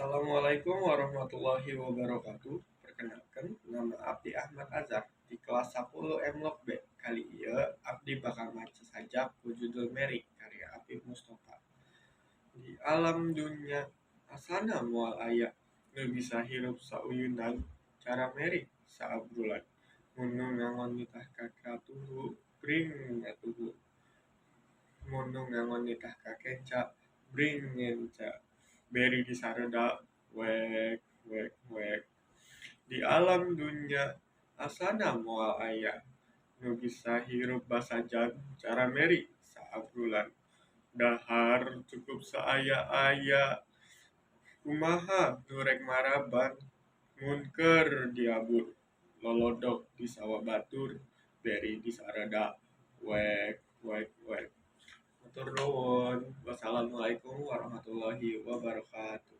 Assalamualaikum warahmatullahi wabarakatuh. Perkenalkan, nama abdi Ahmad Azhar di kelas 10 M Log B. Kali ieu abdi bakal maca sajak ku judul Meri karya Apip Mustofa. Di alam dunya asana moal aya nu bisa hirup sauyunan cara Meri saabrulan. Mun nu ngangon nitah ka katuhu bring ngatuhu, mun nu ngangon nitah ka kenca bring ngenca. Beri disareda wek wek wek. Di alam dunya asana moal aya nu bisa hirup basajan cara Meri saabrulan. Dahar cukup saaya-aya, kumaha nu rek maraban mun keur diabur. Lolodok di sawah batur beri disareda wek wek wek. Hatur nuhun. Wassalamualaikum warahmatullahi wabarakatuh.